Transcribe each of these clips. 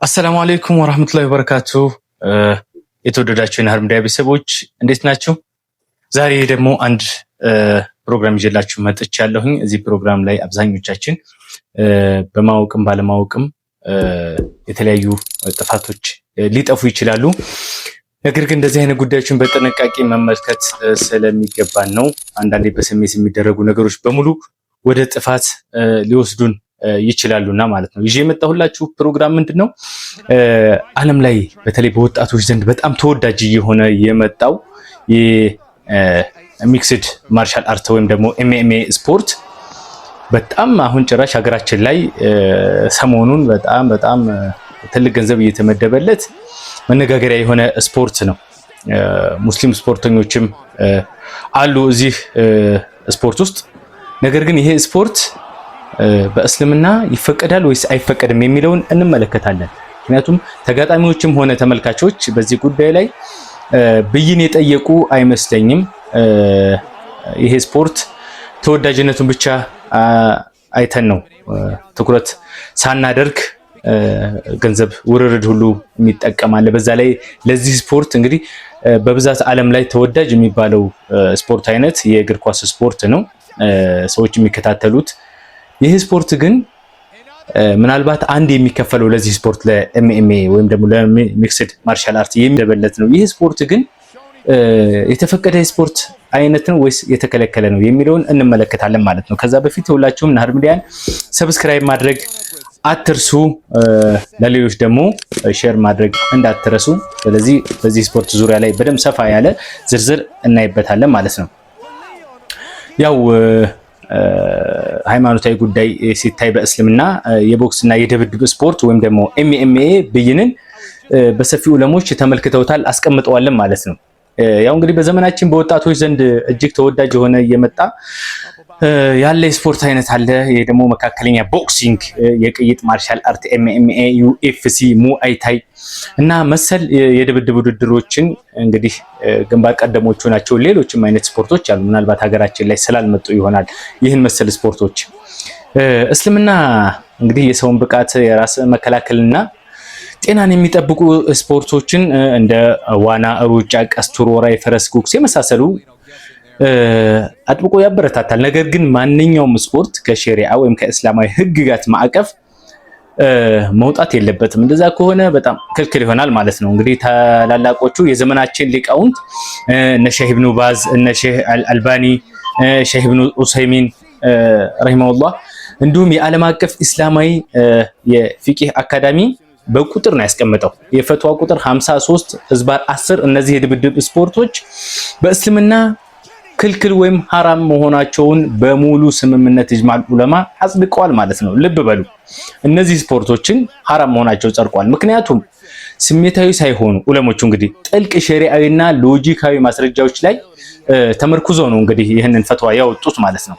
السلام عليكم ورحمة الله وبركاته። የተወደዳችሁ የናህር ሚዲያ ቤተሰቦች እንዴት ናችሁ? ዛሬ ደግሞ አንድ ፕሮግራም ይዤላችሁ መጥቻለሁኝ። እዚህ ፕሮግራም ላይ አብዛኞቻችን በማወቅም ባለማወቅም የተለያዩ ጥፋቶች ሊጠፉ ይችላሉ። ነገር ግን እንደዚህ አይነት ጉዳዮችን በጥንቃቄ መመልከት ስለሚገባን ነው። አንዳንዴ በስሜት የሚደረጉ ነገሮች በሙሉ ወደ ጥፋት ሊወስዱን ይችላሉና ማለት ነው። ይዤ የመጣሁላችሁ ፕሮግራም ምንድን ነው? ዓለም ላይ በተለይ በወጣቶች ዘንድ በጣም ተወዳጅ እየሆነ የመጣው የ mixed martial art ወይም ደግሞ MMA ስፖርት በጣም አሁን ጭራሽ ሀገራችን ላይ ሰሞኑን በጣም በጣም ትልቅ ገንዘብ እየተመደበለት መነጋገሪያ የሆነ ስፖርት ነው። ሙስሊም ስፖርተኞችም አሉ እዚህ ስፖርት ውስጥ። ነገር ግን ይሄ ስፖርት በእስልምና ይፈቀዳል ወይስ አይፈቀድም የሚለውን እንመለከታለን። ምክንያቱም ተጋጣሚዎችም ሆነ ተመልካቾች በዚህ ጉዳይ ላይ ብይን የጠየቁ አይመስለኝም። ይሄ ስፖርት ተወዳጅነቱን ብቻ አይተን ነው ትኩረት ሳናደርግ ገንዘብ ውርርድ ሁሉ የሚጠቀም አለ። በዛ ላይ ለዚህ ስፖርት እንግዲህ በብዛት ዓለም ላይ ተወዳጅ የሚባለው ስፖርት አይነት የእግር ኳስ ስፖርት ነው፣ ሰዎች የሚከታተሉት። ይህ ስፖርት ግን ምናልባት አንድ የሚከፈለው ለዚህ ስፖርት ለ MMA ወይም ደግሞ ለ mixed martial art የሚደበለት ነው። ይህ ስፖርት ግን የተፈቀደ የስፖርት አይነት ነው ወይስ የተከለከለ ነው የሚለውን እንመለከታለን ማለት ነው። ከዛ በፊት ሁላችሁም ናህር ሚዲያን subscribe ማድረግ አትርሱ፣ ለሌሎች ደግሞ share ማድረግ እንዳትረሱ። ስለዚህ በዚህ ስፖርት ዙሪያ ላይ በደንብ ሰፋ ያለ ዝርዝር እናይበታለን ማለት ነው። ያው ሃይማኖታዊ ጉዳይ ሲታይ በእስልምና የቦክስ እና የድብድብ ስፖርት ወይም ደግሞ MMA ብይንን በሰፊው ዑለሞች ተመልክተውታል፣ አስቀምጠዋለን ማለት ነው። ያው እንግዲህ በዘመናችን በወጣቶች ዘንድ እጅግ ተወዳጅ የሆነ እየመጣ ያለ የስፖርት አይነት አለ። ይሄ ደግሞ መካከለኛ boxing፣ የቅይጥ martial art፣ MMA፣ UFC፣ Muay Thai እና መሰል የድብድብ ውድድሮችን እንግዲህ ግንባር ቀደሞቹ ናቸው። ሌሎችም አይነት ስፖርቶች አሉ። ምናልባት ሀገራችን ላይ ስላልመጡ ይሆናል ይህን መሰል ስፖርቶች። እስልምና እንግዲህ የሰውን ብቃት የራስ መከላከልና ጤናን የሚጠብቁ ስፖርቶችን እንደ ዋና፣ ሩጫ፣ ቀስት ውርወራ፣ የፈረስ ጉግስ የመሳሰሉ አጥብቆ ያበረታታል። ነገር ግን ማንኛውም ስፖርት ከሸሪዓ ወይም ከእስላማዊ ህግጋት ማዕቀፍ መውጣት የለበትም። እንደዛ ከሆነ በጣም ክልክል ይሆናል ማለት ነው። እንግዲህ ታላላቆቹ የዘመናችን ሊቃውንት እነ ሼህ ኢብኑ ባዝ፣ እነ ሼህ አልባኒ፣ ሼህ ኢብኑ ኡሰይሚን رحمه الله እንዲሁም የዓለም አቀፍ እስላማዊ የፊቂህ አካዳሚ በቁጥር ነው ያስቀመጠው። የፈትዋ ቁጥር 53/10 እነዚህ የድብድብ ስፖርቶች በእስልምና ክልክል ወይም ሐራም መሆናቸውን በሙሉ ስምምነት إجماع العلماء አጽድቀዋል ማለት ነው። ልብ በሉ፣ እነዚህ ስፖርቶችን ሐራም መሆናቸው ጸድቋል። ምክንያቱም ስሜታዊ ሳይሆኑ ዑለሞቹ እንግዲህ ጥልቅ ሸሪዓዊና ሎጂካዊ ማስረጃዎች ላይ ተመርኩዘው ነው እንግዲህ ይህንን ፈትዋ ያወጡት ማለት ነው።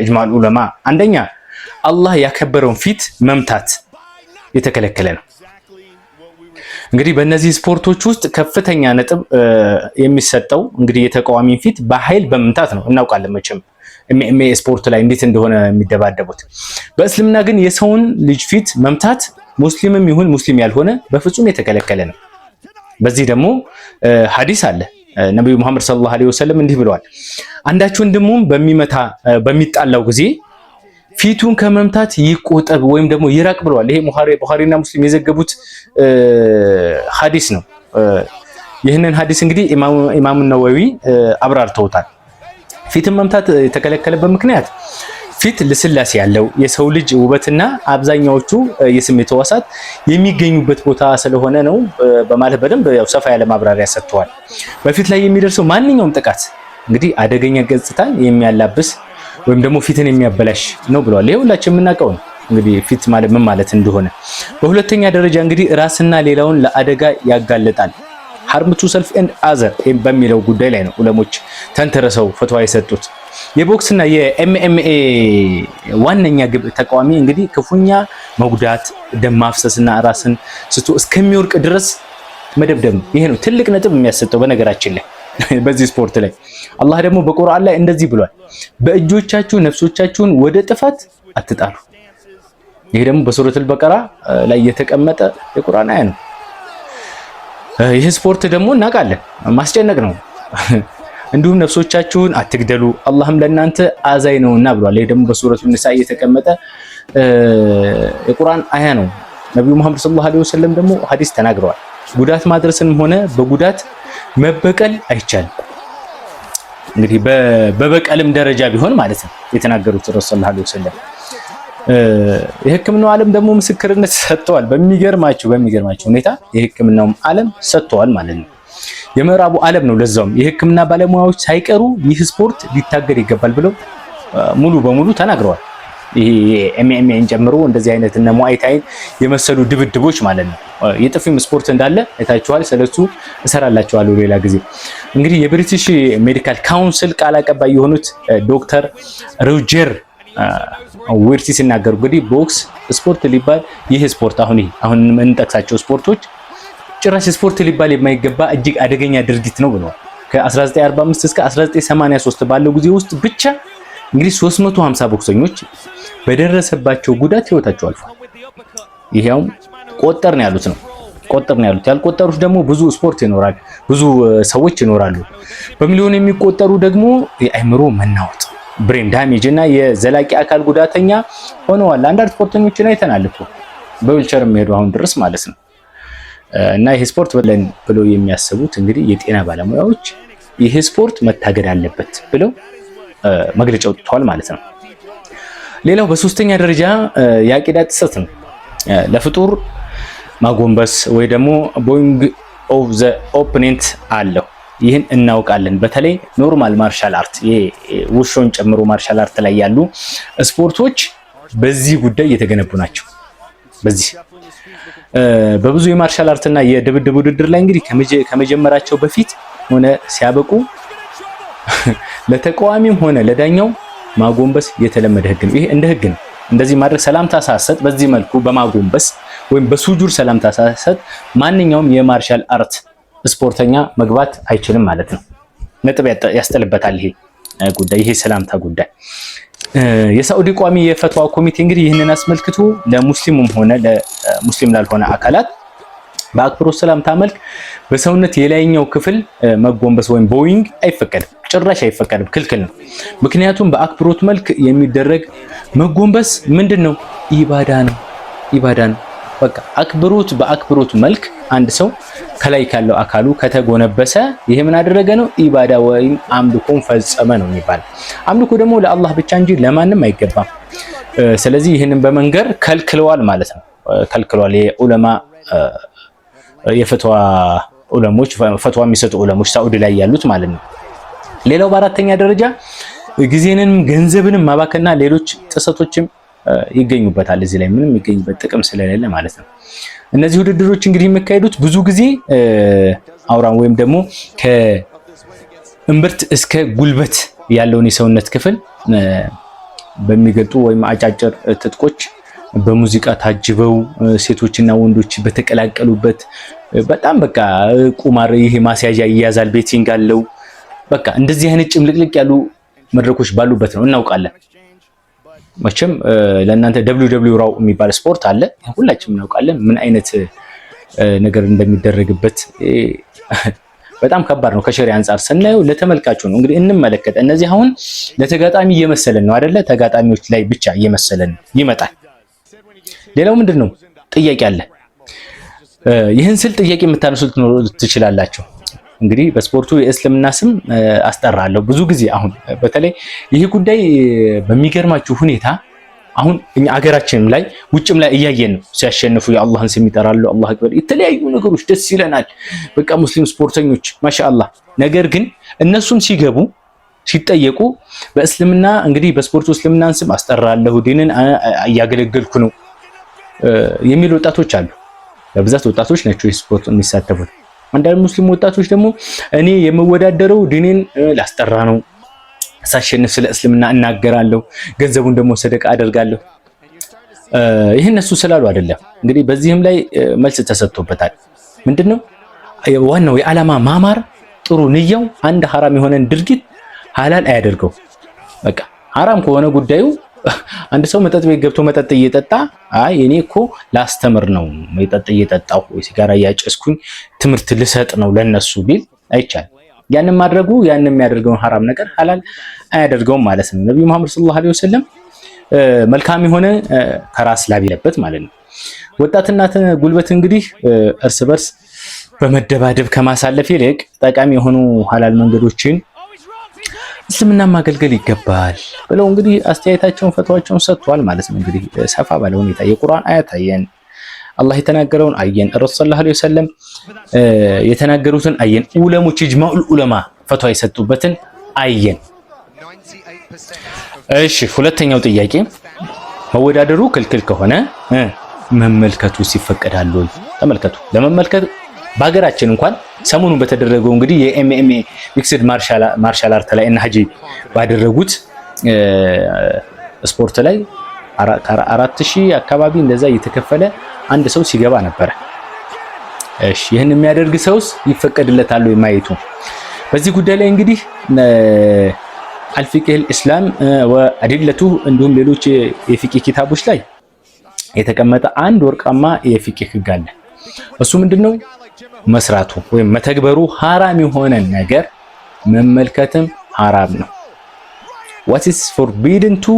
إجماع العلماء አንደኛ አላህ ያከበረውን ፊት መምታት የተከለከለ ነው። እንግዲህ በእነዚህ ስፖርቶች ውስጥ ከፍተኛ ነጥብ የሚሰጠው እንግዲህ የተቃዋሚን ፊት በኃይል በመምታት ነው። እናውቃለን መቼም MMA ስፖርት ላይ እንዴት እንደሆነ የሚደባደቡት። በእስልምና ግን የሰውን ልጅ ፊት መምታት ሙስሊምም ይሁን ሙስሊም ያልሆነ በፍጹም የተከለከለ ነው። በዚህ ደግሞ ሐዲስ አለ። ነቢዩ ሙሐመድ صلى الله عليه وسلم እንዲህ ብለዋል፣ አንዳችሁ ወንድሙን በሚመታ በሚጣላው ጊዜ ፊቱን ከመምታት ይቆጠብ ወይም ደግሞ ይራቅ ብለዋል። ይሄ ቡኻሪና ሙስሊም የዘገቡት ሐዲስ ነው። ይህንን ሐዲስ እንግዲህ ኢማሙ ነወዊ አብራርተውታል። ፊትን መምታት የተከለከለበት ምክንያት ፊት ልስላሴ ያለው የሰው ልጅ ውበትና አብዛኛዎቹ የስሜት ሕዋሳት የሚገኙበት ቦታ ስለሆነ ነው በማለት በደንብ ያው ሰፋ ያለ ማብራሪያ ሰጥተዋል። በፊት ላይ የሚደርሰው ማንኛውም ጥቃት እንግዲህ አደገኛ ገጽታን የሚያላብስ ወይም ደግሞ ፊትን የሚያበላሽ ነው ብለዋል። ይሄ ሁላችን የምናውቀው ነው እንግዲህ ፊት ማለት ምን ማለት እንደሆነ። በሁለተኛ ደረጃ እንግዲህ ራስና ሌላውን ለአደጋ ያጋልጣል። Harm to self and other በሚለው ጉዳይ ላይ ነው ዑለሞች ተንተረሰው ፈትዋ የሰጡት። የቦክስና የ MMA ዋነኛ ግብ ተቃዋሚ እንግዲህ ክፉኛ መጉዳት፣ ደም ማፍሰስና ራስን ስቶ እስከሚወድቅ ድረስ መደብደብ ነው። ይሄ ነው ትልቅ ነጥብ የሚያሰጠው በነገራችን ላይ በዚህ ስፖርት ላይ። አላህ ደግሞ በቁርአን ላይ እንደዚህ ብሏል፣ በእጆቻችሁ ነፍሶቻችሁን ወደ ጥፋት አትጣሉ። ይሄ ደግሞ በሱረቱል በቀራ ላይ የተቀመጠ የቁርአን አያ ነው። ይህ ስፖርት ደግሞ እናውቃለን ማስጨነቅ ነው። እንዲሁም ነፍሶቻችሁን አትግደሉ አላህም ለእናንተ አዛኝ ነውና ብሏል። ይሄ ደግሞ በሱረቱ ኒሳ የተቀመጠ የቁርአን አያ ነው። ነቢዩ መሐመድ ሰለላሁ ዐለይሂ ወሰለም ደግሞ ሐዲስ ተናግረዋል። ጉዳት ማድረስንም ሆነ በጉዳት መበቀል አይቻልም። እንግዲህ በበቀልም ደረጃ ቢሆን ማለት ነው የተናገሩት ረሱል ሰለላሁ ዐለይሂ ወሰለም። የሕክምናው ዓለም ደግሞ ምስክርነት ሰጥተዋል። በሚገርማችሁ ሁኔታ የሕክምናውም ዓለም ሰጥተዋል ማለት ነው። የምዕራቡ ዓለም ነው ለዛውም የሕክምና ባለሙያዎች ሳይቀሩ ይህ ስፖርት ሊታገድ ይገባል ብለው ሙሉ በሙሉ ተናግረዋል። ይሄ MMA ን ጨምሮ እንደዚህ አይነት እነ Muay Thai ን የመሰሉ ድብድቦች ማለት ነው። የጥፊም ስፖርት እንዳለ አይታችኋል። ስለሱ እሰራላችኋለሁ ሌላ ጊዜ። እንግዲህ የ British Medical Council ቃል አቀባይ የሆኑት ዶክተር ሮጀር ዊርቲ ሲናገሩ እንግዲህ ቦክስ ስፖርት ሊባል ይህ ስፖርት አሁን የምንጠቅሳቸው ስፖርቶች ጭራሽ ስፖርት ሊባል የማይገባ እጅግ አደገኛ ድርጊት ነው ብለዋል። ከ1945 እስከ 1983 ባለው ጊዜ ውስጥ ብቻ እንግዲህ 350 ቦክሰኞች በደረሰባቸው ጉዳት ህይወታቸው አልፏል። ይሄውም ቆጠር ነው ያሉት ነው ቆጠር ነው ያሉት። ያልቆጠሩት ደግሞ ብዙ ስፖርት ይኖራል፣ ብዙ ሰዎች ይኖራሉ። በሚሊዮን የሚቆጠሩ ደግሞ የአእምሮ መናወጥ brain damage እና የዘላቂ አካል ጉዳተኛ ሆነዋል። አንዳንድ ስፖርተኞችን አይተናል እኮ በዊልቸር የሚሄዱ አሁን ድረስ ማለት ነው። እና ይሄ ስፖርት ብለን ብለው የሚያስቡት እንግዲህ የጤና ባለሙያዎች ይሄ ስፖርት መታገድ አለበት ብለው መግለጫ ወጥተዋል ማለት ነው። ሌላው በሶስተኛ ደረጃ የአቂዳ ጥሰት ነው። ለፍጡር ማጎንበስ ወይ ደግሞ bowing of the opponent አለው። ይህን እናውቃለን። በተለይ normal martial art ውሾን ጨምሮ martial art ላይ ያሉ ስፖርቶች በዚህ ጉዳይ የተገነቡ ናቸው። በዚህ በብዙ የ martial art ና የድብድብ ውድድር ላይ እንግዲህ ከመጀመራቸው በፊት ሆነ ሲያበቁ ለተቃዋሚም ሆነ ለዳኛው ማጎንበስ የተለመደ ህግ ነው። ይሄ እንደ ህግ ነው። እንደዚህ ማድረግ ሰላምታ ሳሰጥ በዚህ መልኩ በማጎንበስ ወይም በሱጁድ ሰላምታ ሳሰጥ ማንኛውም የ martial art ስፖርተኛ መግባት አይችልም ማለት ነው። ነጥብ ያስጥልበታል ይሄ ጉዳይ፣ ይሄ ሰላምታ ጉዳይ። የሳዑዲ ቋሚ የፈትዋ ኮሚቴ እንግዲህ ይህንን አስመልክቶ ለሙስሊሙም ሆነ ለሙስሊም ላልሆነ አካላት በአክብሮት ሰላምታ መልክ በሰውነት የላይኛው ክፍል መጎንበስ ወይም bowing አይፈቀድም፣ ጭራሽ አይፈቀድም፣ ክልክል ነው። ምክንያቱም በአክብሮት መልክ የሚደረግ መጎንበስ ምንድን ነው? ኢባዳ ነው፣ ኢባዳ ነው። በቃ አክብሮት በአክብሮት መልክ አንድ ሰው ከላይ ካለው አካሉ ከተጎነበሰ ይሄ ምን አደረገ ነው? ኢባዳ ወይም አምልኮን ፈጸመ ነው የሚባል። አምልኮ ደግሞ ለአላህ ብቻ እንጂ ለማንም አይገባም። ስለዚህ ይህንን በመንገር ከልክለዋል ማለት ነው። ከልክለዋል የዑለማ የፈትዋ ዑለሞች፣ ፈትዋ የሚሰጡ ዑለሞች ሳዑዲ ላይ ያሉት ማለት ነው። ሌላው በአራተኛ ደረጃ ጊዜንም ገንዘብንም ማባከንና ሌሎች ጥሰቶችም ይገኙበታል። እዚህ ላይ ምንም የሚገኝበት ጥቅም ስለሌለ ማለት ነው። እነዚህ ውድድሮች እንግዲህ የሚካሄዱት ብዙ ጊዜ አውራን ወይም ደግሞ ከእምብርት እስከ ጉልበት ያለውን የሰውነት ክፍል በሚገልጡ ወይም አጫጭር ትጥቆች በሙዚቃ ታጅበው ሴቶችና ወንዶች በተቀላቀሉበት በጣም በቃ ቁማር፣ ይሄ ማስያዣ ይያዛል፣ betting አለው። በቃ እንደዚህ አይነት ጭምልቅልቅ ያሉ መድረኮች ባሉበት ነው፣ እናውቃለን። መቼም ለእናንተ WWE Raw የሚባል ስፖርት አለ፣ ሁላችንም እናውቃለን ምን አይነት ነገር እንደሚደረግበት። በጣም ከባድ ነው። ከሸሪዓ አንጻር ስናየው ለተመልካቹ ነው እንግዲህ እንመለከት። እነዚህ አሁን ለተጋጣሚ እየመሰለን ነው አይደለ? ተጋጣሚዎች ላይ ብቻ እየመሰለን ይመጣል። ሌላው ምንድን ነው ጥያቄ አለ። ይህን ስል ጥያቄ የምታነሱ ትችላላችሁ። እንግዲህ በስፖርቱ የእስልምና ስም አስጠራለሁ ብዙ ጊዜ። አሁን በተለይ ይህ ጉዳይ በሚገርማችሁ ሁኔታ አሁን እኛ አገራችንም ላይ ውጭም ላይ እያየን ነው። ሲያሸንፉ የአላህን ስም ይጠራሉ፣ አላህ አክበር፣ የተለያዩ ነገሮች ደስ ይለናል። በቃ ሙስሊም ስፖርተኞች ማሻአላህ። ነገር ግን እነሱም ሲገቡ ሲጠየቁ በእስልምና እንግዲህ በስፖርቱ እስልምናን ስም አስጠራለሁ፣ ዲንን እያገለገልኩ ነው የሚሉ ወጣቶች አሉ። በብዛት ወጣቶች ናቸው ስፖርት የሚሳተፉት። አንዳንድ ሙስሊም ወጣቶች ደግሞ እኔ የምወዳደረው ዲኔን ላስጠራ ነው፣ ሳሸንፍ ስለ እስልምና እናገራለሁ፣ ገንዘቡን ደግሞ ሰደቃ አደርጋለሁ። ይህ እነሱ ስላሉ አይደለም። እንግዲህ በዚህም ላይ መልስ ተሰጥቶበታል። ምንድነው ዋናው የዓላማ ማማር፣ ጥሩ ንያው አንድ ሐራም የሆነን ድርጊት ሐላል አያደርገው። በቃ ሐራም ከሆነ ጉዳዩ አንድ ሰው መጠጥ ቤት ገብቶ መጠጥ እየጠጣ አይ እኔ እኮ ላስተምር ነው፣ መጠጥ እየጠጣሁ ወይ ሲጋራ እያጨስኩኝ ትምህርት ልሰጥ ነው ለነሱ ቢል አይቻልም። ያንን ማድረጉ ያንን የሚያደርገውን ሐራም ነገር ሐላል አያደርገውም ማለት ነው። ነብዩ መሐመድ ሰለላሁ ዐለይሂ ወሰለም መልካም የሆነ ከራስ ላብ የለበት ማለት ነው። ወጣትና ጉልበት እንግዲህ እርስ በርስ በመደባደብ ከማሳለፍ ይልቅ ጠቃሚ የሆኑ ሐላል መንገዶችን እስልምና ማገልገል ይገባል ብለው እንግዲህ አስተያየታቸውን ፈትዋቸውን ሰጥቷል ማለት ነው። እንግዲህ ሰፋ ባለ ሁኔታ የቁርአን አያት አየን፣ አላህ የተናገረውን አየን፣ ረሱል ሰለላሁ ዐለይሂ ወሰለም የተናገሩትን አየን፣ ዑለሞች ኢጅማዑል ዑለማ ፈትዋ የሰጡበትን አየን። እሺ፣ ሁለተኛው ጥያቄ መወዳደሩ ክልክል ከሆነ መመልከቱ ይፈቀዳል ወይ? ተመልከቱ። ለመመልከት በሀገራችን እንኳን ሰሞኑን በተደረገው እንግዲህ የ MMA mixed martial art ላይ እና ሀጂ ባደረጉት ስፖርት ላይ 4000 አካባቢ እንደዛ እየተከፈለ አንድ ሰው ሲገባ ነበረ። እሺ፣ ይህን የሚያደርግ ሰውስ ይፈቀድለታል ወይ ማየቱ? በዚህ ጉዳይ ላይ እንግዲህ አልፊቅህ ኢስላም ወአዲለቱ እንዲሁም ሌሎች የፊቅህ ኪታቦች ላይ የተቀመጠ አንድ ወርቃማ የፊቅህ ህግ አለ። እሱ ምንድነው? መስራቱ ወይም መተግበሩ ሐራም የሆነ ነገር መመልከትም ሐራም ነው። What is forbidden to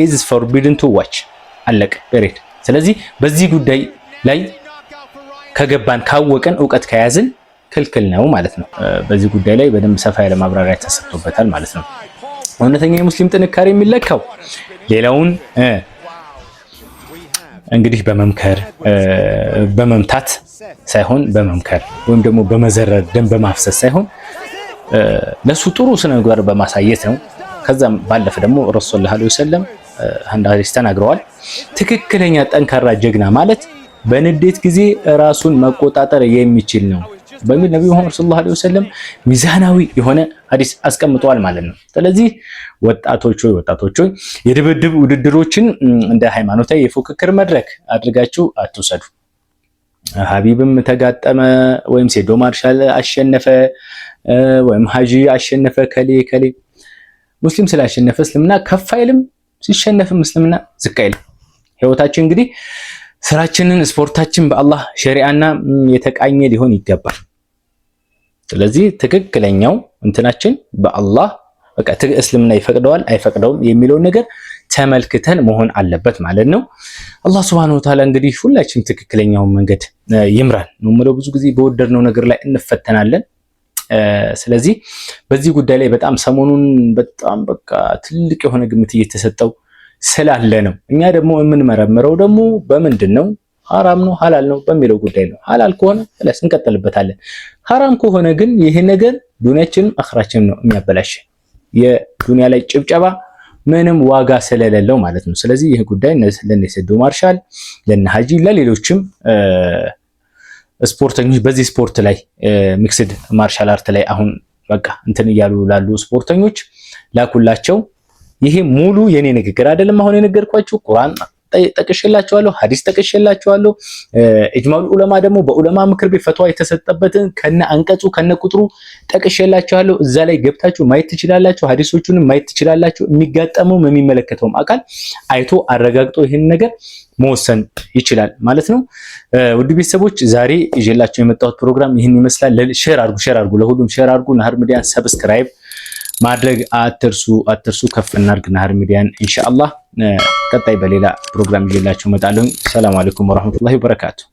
is forbidden to watch። አለቀ፣ period። ስለዚህ በዚህ ጉዳይ ላይ ከገባን፣ ካወቅን፣ እውቀት ከያዝን ክልክል ነው ማለት ነው። በዚህ ጉዳይ ላይ በደንብ ሰፋ ያለ ማብራሪያ ተሰጥቶበታል ማለት ነው። እውነተኛ የሙስሊም ጥንካሬ የሚለካው ሌላውን እንግዲህ በመምከር፣ በመምታት ሳይሆን፣ በመምከር ወይም ደግሞ በመዘረር፣ ደም በማፍሰስ ሳይሆን ለሱ ጥሩ ስነ ምግባር በማሳየት ነው። ከዛም ባለፈ ደግሞ ረሱል ሰለላሁ ዐለይሂ ወሰለም አንድ ሐዲስ ተናግረዋል። ትክክለኛ ጠንካራ ጀግና ማለት በንዴት ጊዜ ራሱን መቆጣጠር የሚችል ነው በሚል ነብዩ መሐመድ ሰለላሁ ዐለይሂ ወሰለም ሚዛናዊ የሆነ ሐዲስ አስቀምጠዋል ማለት ነው። ስለዚህ ወጣቶች ሆይ፣ ወጣቶች ሆይ፣ የድብድብ ውድድሮችን እንደ ሃይማኖታዊ የፉክክር መድረክ አድርጋችሁ አትውሰዱ። ሀቢብም ተጋጠመ ወይም ሴዶ ማርሻል አሸነፈ ወይም ሀጂ አሸነፈ ከሌ ከሌ ሙስሊም ስላሸነፈ እስልምና ከፍ አይልም፣ ሲሸነፍም እስልምና ዝቅ አይልም። ህይወታችን እንግዲህ ስራችንን፣ ስፖርታችን በአላህ ሸሪዓና የተቃኘ ሊሆን ይገባል። ስለዚህ ትክክለኛው እንትናችን በአላህ በቃ እስልምና ይፈቅደዋል አይፈቅደውም የሚለውን ነገር ተመልክተን መሆን አለበት ማለት ነው። አላህ ሱብሃነሁ ወተዓላ እንግዲህ ሁላችንም ትክክለኛውን መንገድ ይምራን ነው የምለው። ብዙ ጊዜ በወደድነው ነገር ላይ እንፈተናለን። ስለዚህ በዚህ ጉዳይ ላይ በጣም ሰሞኑን በጣም በቃ ትልቅ የሆነ ግምት እየተሰጠው ስላለ ነው። እኛ ደግሞ የምንመረምረው ደግሞ በምንድን ነው፣ ሐራም ነው ሐላል ነው በሚለው ጉዳይ ነው። ሐላል ከሆነ ኸላስ እንቀጥልበታለን። ሐራም ከሆነ ግን ይሄ ነገር ዱንያችንም አኽራችንም ነው የሚያበላሽ። የዱንያ ላይ ጭብጨባ ምንም ዋጋ ስለሌለው ማለት ነው። ስለዚህ ይህ ጉዳይ ለነ ሴዶ ማርሻል፣ ለነ ሀጂ፣ ለሌሎችም ስፖርተኞች በዚህ ስፖርት ላይ mixed martial art ላይ አሁን በቃ እንትን እያሉ ላሉ ስፖርተኞች ላኩላቸው። ይሄ ሙሉ የኔ ንግግር አይደለም። አሁን የነገርኳችሁ ቁርአን ጠቅሼላችኋለሁ፣ ሐዲስ ጠቅሼላችኋለሁ። ኢጅማዑል ዑለማ ደግሞ በዑለማ ምክር ቤት ፈትዋ የተሰጠበትን ከነ አንቀጹ ከነ ቁጥሩ ጠቅሼላችኋለሁ። እዛ ላይ ገብታችሁ ማየት ትችላላችሁ። ሐዲሶቹንም ማየት ትችላላችሁ። የሚጋጠመውም የሚመለከተውም አካል አይቶ አረጋግጦ ይህን ነገር መወሰን ይችላል ማለት ነው። ውድ ቤተሰቦች፣ ዛሬ ይዤላችሁ የመጣሁት ፕሮግራም ይህን ይመስላል። Share አድርጉ፣ share አድርጉ፣ ለሁሉም share አድርጉ። ናህር ሚዲያን subscribe ማድረግ አትርሱ፣ አትርሱ። ከፍ እናድርግ ናህር ሚዲያን ኢንሻአላህ። ቀጣይ በሌላ ፕሮግራም ይዤላችሁ እመጣለሁ። ሰላም አለይኩም ወራህመቱላሂ ወበረካቱ።